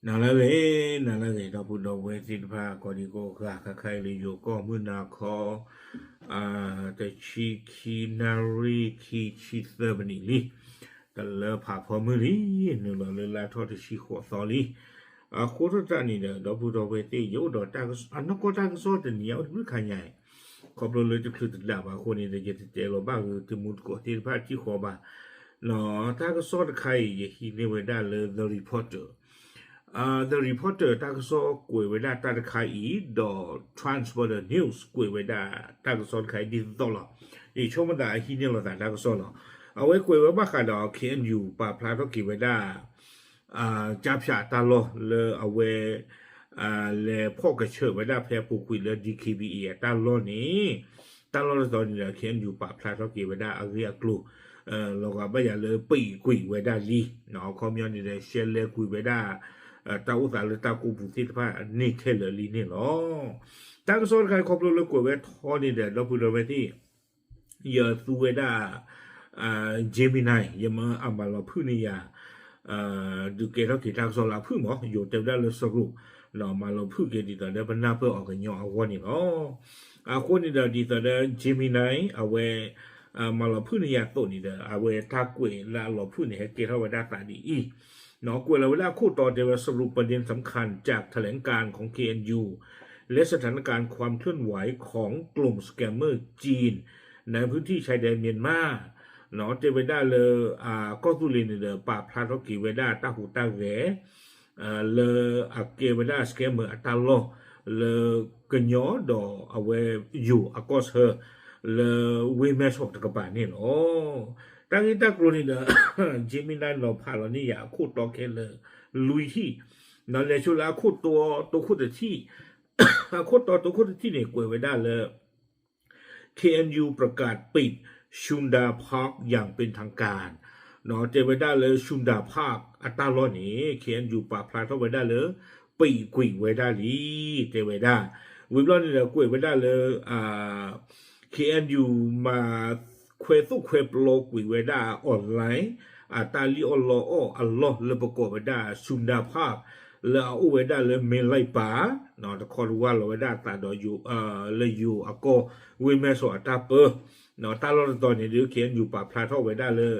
နၤလၢအဂ့ၤ, နၤလၢအဂ့ၤ ဒီပုၢ်ဒီဝဲၢ်သ့ၣ်တဖၣ် ကိးဒံကိးဂၤ ခဲခါအံၤလၢယိၤကီၢ်မုၢ်နၤခီ တဆံခံ နၣ်ရံၣ်ခံဆံသၢမံးနံးလံ. တလၢဖးဖီမုၢ်လံ, နုာ်လီၤလၢလါထီၣ်တဆံဃိးသီလံ. အဃိထီၣ်တၢ်န့ၣ်ဒီး ဒီပုၢ်ဒီဝဲၢ်သ့ၣ် ယအိၣ်ဒီးတၢ်ကစီၣ် အနီၢ်ကီၢ်တၢ်ကစီၣ်တနံၤအံၤ အိၣ်တဘျုးခါညါအံၤ ခီဖျိလၢတချုးတဒၣ်ဘၣ်အဃိန့ၣ်ဒီး ယတတဲလီၤဘၣ်ဂ့ၤ တမူတကိးသ့ၣ်တဖၣ်ထံၣ်ဃီဘၣ်. တၢ်ကစီၣ်တခါအံၤ ယဟံးန့ၢ်ဝဲဒၣ်လၢ The Reporter, The Reporter တၢ်ကစီၣ်ကွဲးဝဲဒၣ်တၢ်တခါအံၤ ဒီး Trans Border News ကွဲးဝဲဒၣ်တၢ်ကစီၣ်တခါအံၤဒ်သိးသိးလီၤ. ယဆိကမိၣ်သးအဟံးန့ၢ်လိာ်သးတၢ်ကစီၣ်လီၤ. အဝဲကွဲးဝဲဘၣ်ဃးဒီး ခ့ၣ်အဲၣ်ယူၣ် ပာ်ဖျါထီၣ်က့ၤဝဲဒၣ် ကၠါဖၠးတၢ်လီၢ်လၢအဝဲ လဲၤဖီၣ်ကဆၢၣ်ဝဲဒၣ်ဖဲအပူၤကွံာ်လၢ ဒီကံဘံအံၤ အတၢ်လီၢ်န့ၣ် တၢ်လီၢ်တတီၤန့ၣ်ဒီး ခ့ၣ်အဲၣ်ယူၣ် ပာ်ဖျါထီၣ်က့ၤဝဲဒၣ်အဂ့ၢ်အကျိၤ လီၤဂာ်ဘၣ်ယၤလၢပံာ်ကွံာ်ဝဲဒၣ်လံ. အခီပညီန့ၣ်ဒီး ရှဲလဲၤကွံာ်ဝဲဒၣ် တၢ်အိၣ်သးလၢတၢ်ကိးပူၤသ့ၣ်တဖၣ်န့ၣ်ခဲလၢာ်လံန့ၣ်လီၤ. တၢ်ကစီၣ်တခါအံၤခီဖျိလၢကွဲးဝဲထီန့ၣ်ဒီး ဒီပုၢ်ဒီဝဲၢ်သ့ၣ် ယသူဝဲဒၣ် Gemini ယမၤအမၤလီၤဖုၣ်န့ၢ်ယၤ ဒုးကဲထီၣ်က့ၤတၢ်ကစီၣ်လၢအဖုၣ်မး ယိၤတဲဝဲဒၣ်လၢစရူး မၤလီၤဖုၣ်က့ၤဒ်သိးဒီးပနၢ်ပၢၢ်အီၤကညီအဂီၢ်န့ၣ်လီၤ. အဃိန့ၣ်ဒီးဒ်သိးဒီး Gemini အဝဲ မၤလီၤဖုၣ်န့ၢ်ယၤအသိးန့ၣ်ဒီး အဝဲတၢ်ကွဲးလၢအလီၤဖုၣ်န့ၣ် ဟဲကဲထီၣ်ဝဲဒၣ်သးဒ်အံၤ ကွဲးလီၤဝဲဒၣ်အခိၣ်တီတဲဝဲ สรุปประเด็นสำคัญจากแถลงการณ์ของ เคเอ็นยู และสถานการณ์ความเคลื่อนไหวของกลุ่มสแกมเมอร์จีนในพื้นที่ชายแดนเมียนมา တဲဝဲဒၣ်လၢ ကီၢ်သူလ့ၤန့ၣ်ဒီး ပာ်ဖျါထီၣ်က့ၤဝဲဒၣ်တၢ်ဟူးတၢ်ဂဲၤ လၢအကဲဝဲဒၣ် scammer အတၢ်လီၢ် လၢကညီဒီးအဝဲယိၤအကီၢ်ဆၢ လၢဝ့ၢ်မဲၢ်ဆီးတကပၤန့ၣ်လီၤ. တၢ်ဂ့ၢ်တၢ်ကျိၤန့ၣ်ဒီး Gemini လီၤဖးလီၤန့ၢ်ယၤအခိၣ်တီခဲလၢာ်လွံၢ်ထံၣ်, ဒီးလဲၤဆိလၢအခိၣ်တီတိခိၣ်တထံၣ်, အခိၣ်တီတိခိၣ်တထံၣ်န့ၣ် ကွဲးဝဲဒၣ်လၢ เคเอ็นยูประกาศปิด Sunda Park อย่างเป็นทางการ တဲဝဲဒၣ်လၢ Sunda Park အတၢ်လီၢ်န့ၣ် ခ့ၣ်အဲၣ်ယူၣ် ပာ်ဖျါထီၣ်ဝဲဒၣ်လၢ ပံာ်ကွံာ်ဝဲဒၣ်လံ တဲဝဲဒၣ်. ဝံၤဘျီန့ၣ်ဒီး ကွဲးဝဲဒၣ်လၢ ခ့ၣ်အဲၣ်ယူၣ် မၤခွဲးသိၣ်ခွဲးပျီကွံာ်ဝဲဒၣ် online အတၢ်လံၣ်အီၣ်လီအီၣ်အလီၢ်လၢပကိးဝဲဒၣ် Sunda Park လၢအအိၣ်ဝဲဒၣ်လၢ မ့ၢ်လံပၢ် တခီတဝါလီၤဝဲဒၣ်အသးဒီး လၢယိၤအကီၢ် ဝ့ၢ်မဲၢ်ဆီးအတၢ်ပၢ တၢ်လီၢ်တတီၤန့ၣ်ဒီး ခ့ၣ်အဲၣ်ယူၣ် ပာ်ဖျါထီၣ်ဝဲဒၣ်လၢ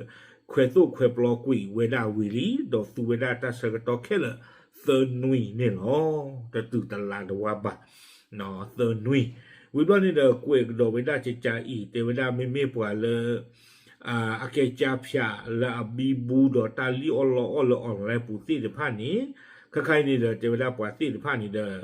ခွဲးသိၣ်ခွဲးပျီကွံာ်ဝဲဒၣ်ဝံၤလံ ဒီးသူဝဲဒၣ်တၢ်ဆၢကတီၢ်ခဲလၢာ် သၢနွံန့ၣ်လီၤ. တတုၤတလါတဝါဘၣ် သၢနွံ. ဝံၤဘျီန့ၣ်ဒီး ကွဲးကဒီးဝဲဒၣ်ကကးအံၤ တဲဝဲဒၣ်မ့မ့ၢ်ပှၤလၢ အကဲကၠါဖၠးလၢအဘံဘူဒီးတၢ်လံၣ်အီၣ်လီအီၣ်လၢ online ပူၤသ့ၣ်တဖၣ်န့ၣ် ခဲခါအံၤန့ၣ်ဒီး တဲဝဲဒၣ်ပှၤသ့ၣ်တဖၣ်န့ၣ်ဒီး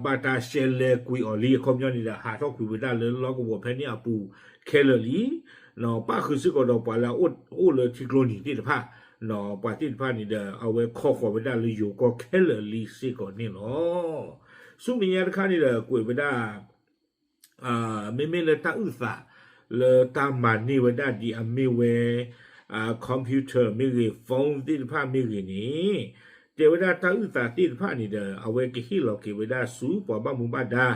ဘၣ်တၢ်ရှဲလဲၤကွံာ်အီၤလံ အခီပညီန့ၣ်ဒီး ဟးထီၣ်ကွံာ်ဝဲဒၣ်လၢလီၢ်ကဝီၤဖဲန့ၣ်အပူၤခဲလၢာ်လံ. ပၣ်ဃုာ်စ့ၢ်ကီးဒီးပှၤလၢအအိၣ်လၢထံကျိနံၤသ့ၣ်တဖၣ် ပှၤသ့ၣ်တဖၣ်န့ၣ်ဒီး အဝဲခီဃီၤဝဲဒၣ်လၢယိၤကီၢ်ခဲလၢာ်လံစ့ၢ်ကီးန့ၣ်လီၤ. ဆူမဲာ်ညါတခါန့ၣ်ဒီး ကွဲးဝဲဒၣ် မ့မ့ၢ်လၢတၢ်အုၣ်သး လၢတၢ်မၤန့ၢ်ဝဲဒၣ်ဒ်အမ့ၢ်ဝဲ computer မ့ၢ်ဂ့ၤ phone သ့ၣ်တဖၣ်မ့ၢ်ဂ့ၤန့ၣ် တဲဝဲဒၣ်တၢ်အုၣ်သးသ့ၣ်တဖၣ်န့ၣ်ဒီး အဝဲကဟ့ၣ်လီၤက့ၤဝဲဒၣ်ဆူပှၤဘၣ်မူဘၣ်ဒါ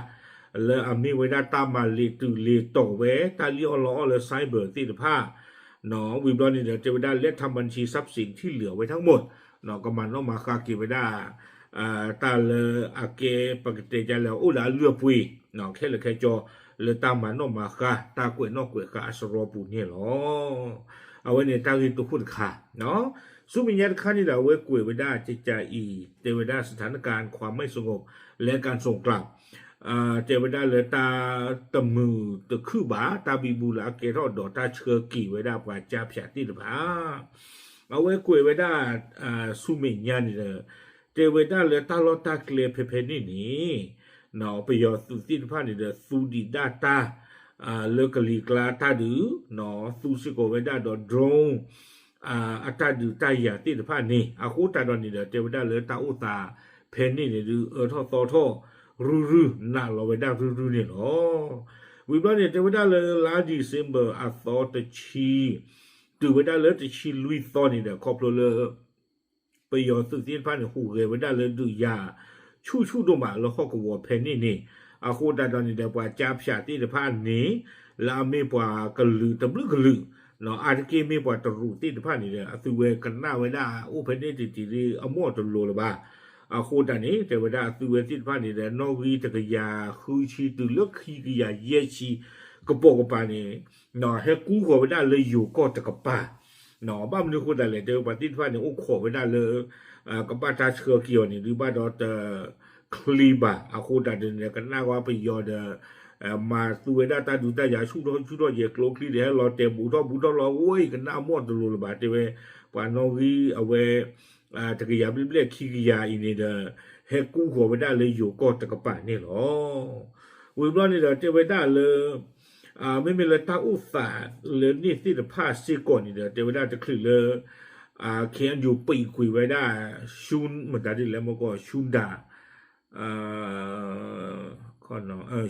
လၢအမ့ၢ်ဝဲဒၣ်တၢ်မၤလ့ၤတုၤလ့ၤတီၤဝဲ တၢ်လံၣ်အီၣ်လီအီၣ်လၢ cyber သ့ၣ်တဖၣ် ဝံၤဘျီန့ၣ်ဒီး တဲဝဲဒၣ် และทำบัญชีทรัพย์สินที่เหลือไว้ทั้งหมด ကမၤနီၣ်မၤဃါက့ၤဝဲဒၣ် တၢ်လၢအကဲပကတဲဒ်လဲၣ် အိၣ်ဒီးအလုၢ်အပှ့ၤ ခဲလၢာ်ခဲဆ့ လၢတၢ်မၤနီၣ်မၤဃါ တၢ်ကွဲးနီၣ်ကွဲးဃါအစရီပူၤန့ၣ်လီၤ. အဝဲန့ၣ်တၢ်ဂ့ၢ်တခိၣ်တခါ ဆူမဲာ်ညါတခါန့ၣ်ဒီး အဝဲကွဲးဝဲဒၣ်ကကးအံၤ တဲဝဲဒၣ် สถานการณ์ความไม่สงบ และการส่งกลับ တဲဝဲဒၣ်လၢတၢ်တမုာ်တခုၣ်ဘၣ် တၢ်ဘံဘူလၢအကဲထီၣ်ဒီးတၢ်ဆှၢက့ၤဝဲဒၣ်ပှၤကၠါဖၠးသ့ၣ်တဖၣ် အဝဲကွဲးဝဲဒၣ် ဆူမဲာ်ညါန့ၣ်ဒီး တဲဝဲဒၣ်လၢတၢ်လီၢ်တၢ်ကျဲဖဲဖဲန့ၣ်န့ၣ် ပယီၤသုးသ့ၣ်တဖၣ်န့ၣ်ဒီး သူဒံးဒၣ်တၢ် လၢကလံၤကျါတၢ်ဒုး သူစ့ၢ်ကီးဝဲဒၣ်ဒီး drone အတၢ်ဒုးတၢ်ယၤသ့ၣ်တဖၣ်န့ၣ် အဃိသတးဒီးန့ၣ်ဒီး တဲဝဲဒၣ်လၢတၢ်အိၣ်သးဖဲန့ၣ်န့ၣ်ဒုး အၢထီၣ်သီထီၣ် ရုၢ်ရုၢ် နာ်လီၤဝဲဒၣ်ရုၢ်ရုၢ်န့ၣ်လီၤ. ဝံၤဘျီန့ၣ် တဲဝဲဒၣ်လၢလါ December အသီတဆံ တုၤဝဲဒၣ်လၢတဆံလွံၢ်သီန့ၣ်ဒီး ခီဖျိလၢ ပယီၤသုးသ့ၣ်တဖၣ်န့ၣ် ဟူးဂဲၤဝဲဒၣ်လၢဒုးယၤ ဆူၣ်ဆူၣ်ဒိၣ်မးလၢဟီၣ်ကဝီၤဖဲန့ၣ်န့ၣ် အဃိသတးဒီးန့ၣ်ဒီး ပှၤကၠါဖၠးသ့ၣ်တဖၣ်န့ၣ် လၢအမ့ၢ်ပှၤကလုာ်တဘျုးကလုာ် အါတက့ၢ်မ့ၢ်ပှၤတရူးသ့ၣ်တဖၣ်န့ၣ်ဒီး အသုဝဲကနၣ်ဝဲဒၣ်အိၣ်ဖဲန့ၣ်တထံးဒ်အမိၢ်တလိၤလၢၤဘၣ်. အဃိတၢ်န့ၣ် တဲဝဲဒၣ်အသုဝဲသ့ၣ်တဖၣ်န့ၣ်ဒီး နီၣ်ဂံၢ်တကယၤဃုဆံတုၤလၢခံကယၤယဲၢ်ဆံ ကပိာ်ကပၤန့ၣ် ဟဲကူဃီၤဝဲဒၣ်လၢယိၤကီၢ်တကပၤ ဘၣ်မနုၤအဃိသတးလဲၣ် တဲဝဲပှၤသ့ၣ်တဖၣ်န့ၣ် အိၣ်ခိးဝဲဒၣ်လၢ ကဘၣ်တၢ်ဆှၢက့ၤအီၤန့ၣ် ဒုးဘၣ်ဒီးတချ့ဘၣ်. အဃိတၢ်ဒ်န့ၣ် ကနၣ်ဝဲပယီၤဒီး မၤသူဝဲဒၣ်တၢ်ဒုးတၢ်ယၤဆူၣ်ထီၣ်ဆူၣ်ထီၣ်ယဲၢ်ကျိချံဒီး ဟဲလီၤတဲာ်ဘူးထီၣ်ဘူးထီၣ်လီၤ ဝဲအံၤကနၣ်အမိၢ်တလိၤလၢၤဘၣ် တဲဝဲ ပှၤနီၣ်ဂံၢ်အဝဲ တကယၤဘျဲၣ်ဘျဲၣ်ခံကယၤအံၤန့ၣ်ဒီး ဟဲကူဃီၤဝဲဒၣ်လၢယိၤကီၢ်တကပၤန့ၣ်လီၤ. ဝံၤဘျီန့ၣ်ဒီး တဲဝဲဒၣ်လၢ မ့မ့ၢ်လၢတၢ်အိၣ်သးလၢန့ၣ်သ့ၣ်တဖၣ်စ့ၢ်ကီးန့ၣ်ဒီး တဲဝဲဒၣ်တချုးလၢ ခ့ၣ်အဲၣ်ယူၣ် ပိတ်ကွံာ်ဝဲဒၣ် ရှူ မတၤဒ်လဲၣ်မ့ၢ်ကီး ရှူဒၣ်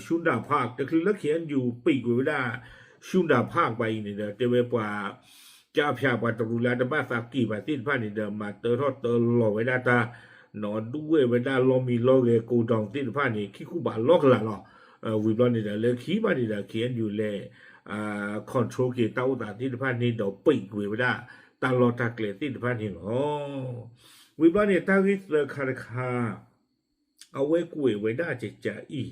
ရှူဒၣ်ဖၣ် တချုးလၢ ခ့ၣ်အဲၣ်ယူၣ် ပိတ်ကွံာ်ဝဲဒၣ် ရှူဒၣ်ဖၣ်ပှၤအံၤန့ၣ်ဒီး တဲဝဲပှၤ ကၠၣ်ဖၠၣ်ပှၤတရူးလၢအတဘၣ်သးက့ၤဘၣ်သ့ၣ်တဖၣ်န့ၣ်ဒီး မၤတၢထီၣ်တၢလီၤဝဲဒၣ်တၢ် နီၢ်ဒူဝဲဝဲဒၣ်လီၢ်မံလီၢ်ဂဲၤ ကိးဒီးသ့ၣ်တဖၣ်န့ၣ် ခံခူဘၣ်လီၢ်ကလာ်လီၤ. ဝံၤဘျီန့ၣ်ဒီး လၢခံဘၣ်န့ၣ်ဒီး ခ့ၣ်အဲၣ်ယူၣ် လဲၤ control က့ၤတၢ်အိၣ်သးသ့ၣ်တဖၣ်န့ၣ်ဒီး ပိတ်ကွံာ်ဝဲဒၣ် တၢ်လီၢ်တၢ်ကျဲသ့ၣ်တဖၣ်န့ၣ်လီၤ. ဝံၤဘျီန့ၣ် တၢ်ဂ့ၢ်သၢခါတခါ အဝဲကွဲးဝဲဒၣ်ကကးအံၤ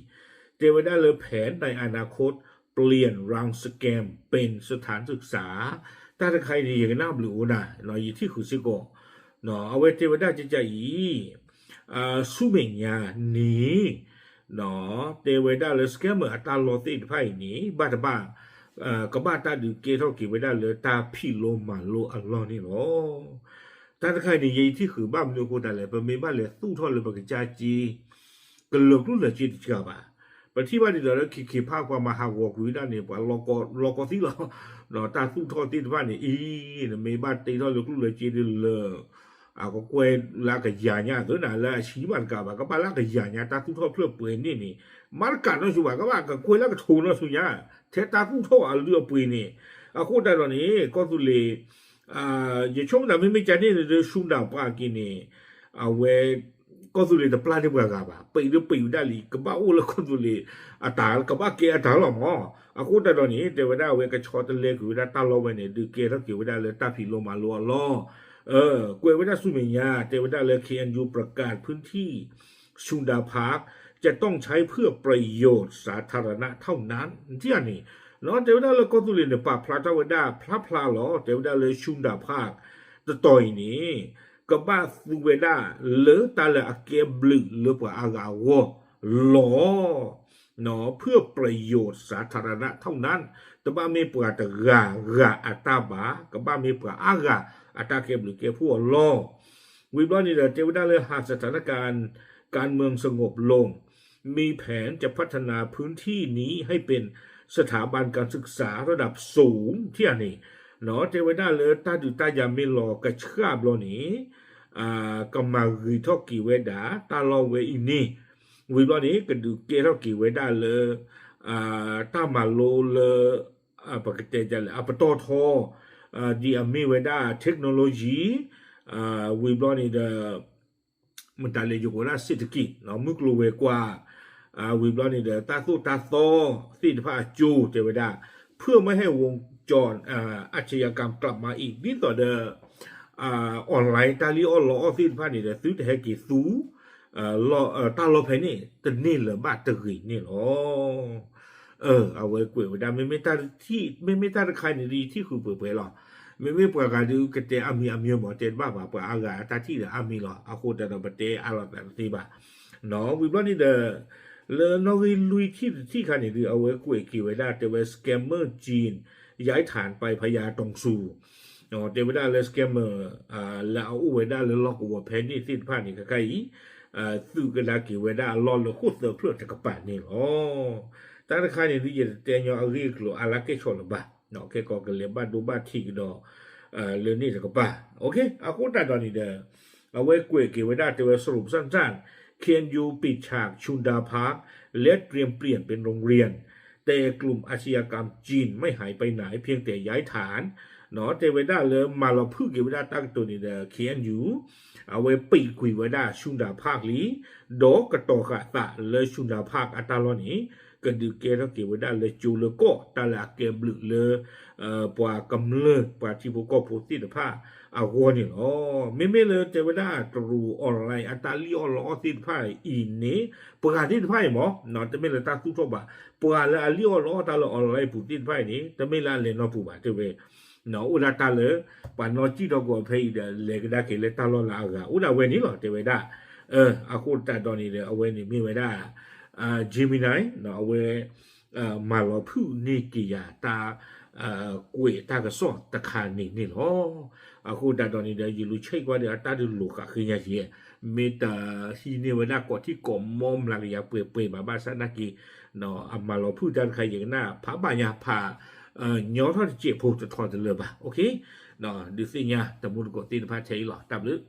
တဲဝဲဒၣ်လၢ แผนในอนาคต เปลี่ยนรังสแกมเป็นสถานศึกษา တၢ်တခါအံၤန့ၣ် ယကနၣ်ဘျုးအိၣ်နၤ ယထံၣ်ဃုာ်စ့ၢ်ကီး အဝဲတဲဝဲဒၣ်ကကးအံၤ ဆူမဲာ်ညါန့ၣ် တဲဝဲဒၣ်လၢ scammer အတၢ်လီၢ်သ့ၣ်တဖၣ်အံၤန့ၣ် ဘၣ်တဘၣ် ကဘၣ်တၢ်ဒုးကဲထီၣ်က့ၤဝဲဒၣ်လၢတၢ်ဖံးလိမၤလိအလီၢ်န့ၣ်လီၤ. တၢ်တခါအံၤန့ၣ် ယဲယထံၣ်ဃုာ်ဘၣ်မနုၤအဃိသတးလဲၣ် ပမ့ၢ်ဘၣ်လဲၤသူၣ်ထီၣ်လၢပကစၢ်က့ ကလၢၤကျူၣ်လၢၤစ့တကးဘၣ်. ပထံၣ်ဘၣ်ဒ်သိးလၢ ခ့ၣ်ခ့ၣ်ဖး ပှၤမၤဟးဂီၤကွံာ်ဝဲဒၣ်န့ၣ် ပှၤလီၤကီသံလီၤ. တၢ်သူၣ်ထီၣ်သ့ၣ်တဖၣ်န့ၣ် အံၤ နမ့ၢ်ဘၣ်တ့ထီၣ်လၢကျူၣ်လၢၤစ့ဒ်လၢ အကကွဲၢ်လၢအကယၤညါသ့ၣ်နၤ လၢအဆံးမးတကးဘၣ် ကဘၣ်လၢအကယၤညါ တၢ်သူၣ်ထီၣ်ဖျၢၣ်ပှဲၤန့ၣ်န့ၣ် မၤတကးနီၢ်ဆူၣ်ဘၣ် ကဘၣ်ကကွဲၢ်လၢအကထိနီၢ်ဆူၣ်ညါ ထဲတၢ်သူၣ်ထီၣ်အလုၢ်အပှ့ၤန့ၣ် အဃိသတးဒီးန့ၣ် ကီၢ်သူလ့ၤ ယဆိကမိၣ်သးမ့မ့ၢ်ကန့ၣ်န့ၣ်ဒီး ရှူဒၣ်ပှၤက့ၤန့ၣ် အဝဲ ကီၢ်သူလ့ၤတပျၢ်န့ၢ်ပှၤဂၤဘၣ် ပံးဒီးပံးဝဲဒၣ်လံ ကဘၣ်အိၣ်လၢကီၢ်သူလ့ၤအတၢ် ကဘၣ်ကဲအတၢ်လီၤမး. အဃိသတးဒီးန့ၣ် တဲဝဲဒၣ်အဝဲကဆီတလဲကွံာ်ဝဲဒၣ် တၢ်လီၢ်ဝဲန့ၣ် ဒုးကဲထီၣ်က့ၤဝဲဒၣ်လၢတၢ်ဖံးလိမၤလိအလီၢ် ကွဲးဝဲဒၣ်ဆူမဲာ်ညါ တဲဝဲဒၣ်လၢ ခ့ၣ်အဲၣ်ယူၣ် ประกาศพื้นที่ ชุนดาพัก จะต้องใช้เพื่อประโยชน์สาธารณะเท่านั้น ထံၣ်ဧါန့ၣ် တဲဝဲဒၣ်လၢကီၢ်သူလ့ၤန့ၣ် ပာ်ဖျါထီၣ်ဝဲဒၣ်ဖျါဖျါလီၤ တဲဝဲဒၣ်လၢ ชุนดาพัก တတီၤအံၤန့ၣ် ကဘၣ်သူဝဲဒၣ်လၢတၢ်လၢအကဲဘျုးလၢပှၤအါဂၤအဂီၢ်လီၤ เพื่อประโยชน์สาธารณะเท่านั้น တဘၣ်မ့ၢ်ပှၤတဂၤဂၤအတၢ်ဘၣ် ကဘၣ်မ့ၢ်ပှၤအါဂၤအတၢ်ကဲဘျုးကဲဖှိၣ်အလီၢ် ဝံၤဘျီန့ၣ်ဒီး တဲဝဲဒၣ်လၢ หากสถานการณ์การเมืองสงบลง มีแผนจะพัฒนาพื้นที่นี้ให้เป็นสถาบันการศึกษาระดับสูง ထံၣ်ဧါန့ၣ် တဲဝဲဒၣ်လၢတၢ်ဒုးတၢ်ယၤမ့ၢ်လီၤကဆှၣ်ဘျီန့ၣ် ကမၤဂ့ၤထီၣ်က့ၤဝဲဒၣ် တၢ်လီၢ်ဝဲအံၤန့ၣ် ဝံၤဘျီန့ၣ် ကဒုးကဲထီၣ်က့ၤဝဲဒၣ်လၢ တၢ်မၤလိလၢ ပကတဲဒ်လဲၣ် အပတီၢ်ထီ ဒ်အမ့ၢ်ဝဲဒၣ် technology ဝံၤဘျီန့ၣ်ဒီး မတၤလဲၣ် ယကဝဲဒၣ် เศรษฐกิจ မုၢ်ကျိၤဝဲၤကွာ် ဝံၤဘျီန့ၣ်ဒီး တၢ်သိၣ်တၢ်သီသ့ၣ်တဖၣ်အကၠိ တဲဝဲဒၣ် เพื่อไม่ให้วงจรอาชญากรรมกลับมาอีก ဒ်သိးဒီး online တၢ်လံၣ်အီၣ်လီအီၣ်သ့ၣ်တဖၣ်န့ၣ်ဒီး သုတဟဲက့ၤသူ တၢ်လီၢ်ဖဲန့ၣ် တန့ၢ်လၢၤဘၣ်တဂ့ၤန့ၣ်လီၤ. အဝဲကွဲးဝဲဒၣ် မ့မ့ၢ်တၢ်တခါန့ၣ်ဒီး ယထံၣ်ဃုာ်ပှဲၤပှဲၤလီၤ. မ့မ့ၢ်ပှၤဂၤဒုးကတဲအါမံၤအါမံၤမ့ၢ် တဲတဘၣ်ဘၣ် ပှၤအါဂၤအတၢ်ထံၣ်ဒီးအါမံၤလီၤ. အဃိသတးဒီးပတဲအါလိာ်သးတသ့ဘၣ်. ဝံၤဘျီန့ၣ်ဒီး လၢနီၣ်ဂံၢ်လွံၢ်ထံၣ်တထံၣ်ခါန့ၣ်ဒီး အဝဲကွဲးက့ၤဝဲဒၣ် တဲဝဲ scammer จีน ย้ายฐานไปพญาตองซู တဲဝဲဒၣ်လၢ scammer လၢအအိၣ်ဝဲဒၣ်လၢလီၢ်ကဝီၤဖဲန့ၣ်သ့ၣ်တဖၣ်န့ၣ် ခဲခါအံၤ သုးကဒါက့ၤဝဲဒၣ်အလီၢ်လၢဃိၣ်သၢဖျၢၣ်တကပၤန့ၣ်လီၤ. တၢ်တခါန့ၣ်ဒီး ယတတဲညီအဂ့ၢ်အကျိၤအါလၢကဲၣ်ဆိးလၢၤဘၣ်. ခဲကီးကလဲၤဘၣ်ဒိဘၣ်ထံးကဒီး လၢန့ၣ်တကပၤ အဃိသတးဒီးန့ၣ်ဒီး အဝဲကွဲးက့ၤဝဲဒၣ်တဲဝဲ สรุปสั้นๆ เคเอ็นยู ปิดฉากชุนดาพัก และเตรียมเปลี่ยนเป็นโรงเรียน แต่กลุ่มอาชญากรรมจีนไม่หายไปไหน เพียงแต่ย้ายฐาน တဲဝဲဒၣ်လၢမၤလီၤဖုၣ်က့ၤဝဲဒၣ်တၢ်ကတိၤန့ၣ်ဒီး ခ့ၣ်အဲၣ်ယူၣ် အဝဲပိတ်ကွံာ်ဝဲဒၣ် ชุนดาพัก လံ ဒီးကတီၤဃာ်သးလၢ ชุนดาพัก အတၢ်လီၢ်န့ၣ် ကဒုးကဲထီၣ်က့ၤဝဲဒၣ်လၢကၠိလၢကီၢ် တၢ်လၢအကဲဘျုးလၢ ပှၤကမျၢၢ် ပှၤထံဖိကီၢ်ဖိသ့ၣ်တဖၣ်အဂီၢ်န့ၣ်လီၤ. မ့မ့ၢ်လၢတဲဝဲဒၣ် တရူး online အတၢ်လံၣ်အီၣ်လီအီၣ်သ့ၣ်တဖၣ်အံၤန့ၣ် ပှၤသ့ၣ်တဖၣ်အံၤမ့ၢ် တမ့ၢ်လၢတၢ်သူၣ်ထီၣ်ဘၣ်, ပှၤလၢအလံၣ်အီၣ်လီအီၣ်တၢ်လၢ online ပူၤသ့ၣ်တဖၣ်အံၤန့ၣ် တမ့ၢ်လၢအလဲၤနီၢ်ပူၤဘၣ် တဲဝဲ အိၣ်ဒၣ်တၢ်လၢ ပှၤနီၣ်စံၣ်ထီၣ်ကီးဖဲအံၤဒီး လဲၤကဒါက့ၤလၢတၢ်လီၢ်လၢအဂၤ အိၣ်ဒၣ်ဝဲန့ၣ်လီၤ တဲဝဲဒၣ်. အဃိသတးဒီးန့ၣ်ဒီး အဝဲန့ၣ်မ့ၢ်ဝဲဒၣ် Gemini အဝဲ မၤလီၤဖုၣ်န့ၢ်က့ၤယၤတၢ် ကွဲးတၢ်ကစီၣ်တခါန့ၣ်န့ၣ်လီၤ. အဃိသတးဒီးန့ၣ်ဒီး ယလူၤဆဲးကွၢ်ဒီး အတၢ်ဒုးလိာ်ဃာ်ဃ့ညါက့ၤ မ့ၢ်တဟံးန့ၢ်ဝဲဒၣ်ကိးထံကိးမီ မျးကယၤပှဲၤပှဲၤဘၣ် ဘၣ်ဆၣ်နာ်က့ အမၤလီၤဖုၣ်တၢ်တခါ ယကနၣ်ဖးဘၣ်ညါဖး ညီထီၣ်တစဲးဖိတထီတလၢာ်ဘၣ်. ဒုးသ့ၣ်ညါတမူတကိးသ့ၣ်တဖၣ်ထဲအံၤလီၤ. တၢ်ဘျုး